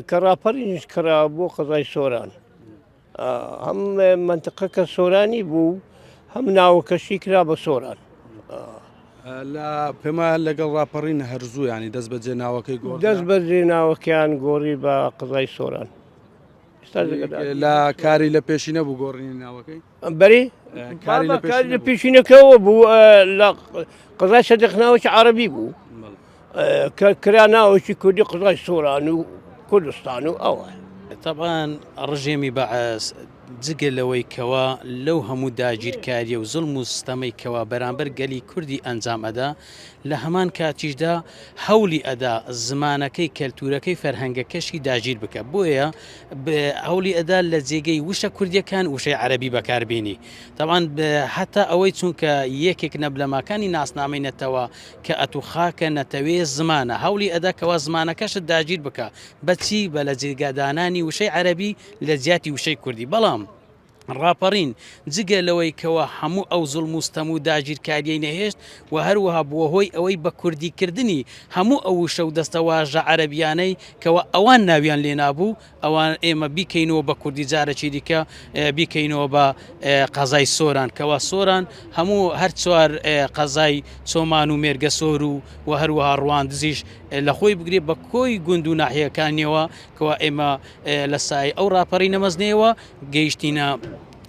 کە ڕاپەڕینیش کرا بۆ قەزای سۆران هەم مەنتقەکە سۆرانی بوو هەم ناوەکەشی کرا بە سۆران. لە پێما لەگەڵ ڕاپەڕین هەرزوو ینی دەست بەجێ ناوەکەی گۆڕ دەست بەجێ ناوەکەیان گۆڕی بە قەزای سۆران. لە کاری لە پێشی نەبوو گۆڕینی ناوەکەی بەری کاری لە پێشینەکەەوە بوو لە قەزای سەدق ناوەکی عربی بوو کە کرا ناوەکی کوردی قەزای سۆران و کوردستان و ئەوە. تەبعەن ڕژێمی بەعس جگە لەوەی کەوا لەو هەموو داگیرکاریە و زوڵم و ستەمەی کەوا بەرامبەر گەلی کوردی ئەنجام ئەدا لە هەمان کاتیشدا هەوڵی ئەدا زمانەکەی کەلتورەکەی فەرهەنگەکەشی داگیر بکە بۆیە هەوڵی ئەدا لە جێگەی وشە کوردیەکان وشەی عەرەبی بەکاربینی تەبعەن هەتا ئەوەی چونکە یەکێک نەبلەماکانی ناسنامەی نەتەوە کە ئەتو خاکە نەتەوێ زمانە هەوڵی ئەدا کەوا زمانەکەشت داگیر بکە بەچی بە لە جێگادانانی وشەی عەرەبی لە جیاتی وشەی کوردی بەڵام ڕاپەڕین جگە لەوەی کەوا هەموو ئەو زوڵم و ستەم و داگیرکاریەی نەهێشت و هەروەها بووە هۆی ئەوەی بە کوردی کردنی هەموو ئەو وشە و دەستەواژە عەرەبیانەی کەوا ئەوان ناویان لێنابوو ئەوان ئێمە بیکەینەوە بە کوردی جارێکی دیکە بیکەینەوە بە قەزای سۆران کەوا سۆران هەموو هەر چوار قەزای چۆمان و مێرگەسۆر و و هەروەها ڕواندزیش لە خۆی بگرێ بە کۆی گوند و ناحیەکانیەوە کەوا ئێمە لە سای ئەو ڕاپەڕینە مەزنەیەوە گەیشتینە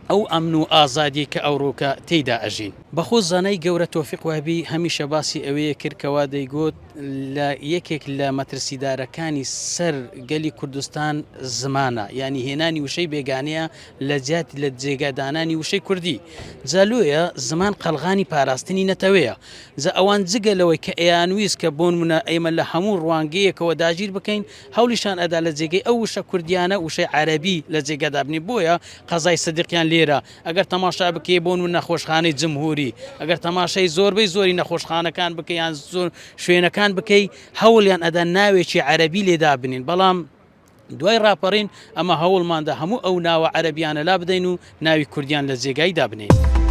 ئەو ئەمن و ئازادیەی کە ئەوڕۆکە تێیدا ئەژین. بەخۆ زانای گەورە تۆفیق وەهبی هەمیشە باسی ئەوەیە کرد کەوا دەیگۆت لە یەکێک لە مەترسیدارەکانی سەر گەلی کوردستان زمانە یانی هێنانی وشەی بێگانەیە لە جیاتی لە جێگا دانانی وشەی کوردی جا لۆیە زمان قەڵغانی پاراستنی نەتەوەیە جا ئەوان جگە لەوەی کە ئەیانویست کە بۆنمونە ئێمە لە هەموو ڕوانگەیەکەوە داگیر بکەین هەوڵیشان ئەدا لە جێگەی ئەو وشە کوردیانە وشەی عەرەبی لە جێگا دابنێ بۆیە قەزای سدیقیان لێرە ئەگەر تەماشا بکەی بۆ نمونە نەخۆشخانەی جمهوری ئەگەر تەماشای زۆربەی زۆری نەخۆشخانەکان بکەی یان زۆر شوێنەکان بکەی هەوڵیان ئەدا ناوێکی عەرەبی لێ دابنین بەڵام دوای ڕاپەڕین ئەمە هەوڵماندا هەموو ئەو ناوە عەرەبیانە لا بدەین و ناوی کوردیان لە جێگای دابنێین.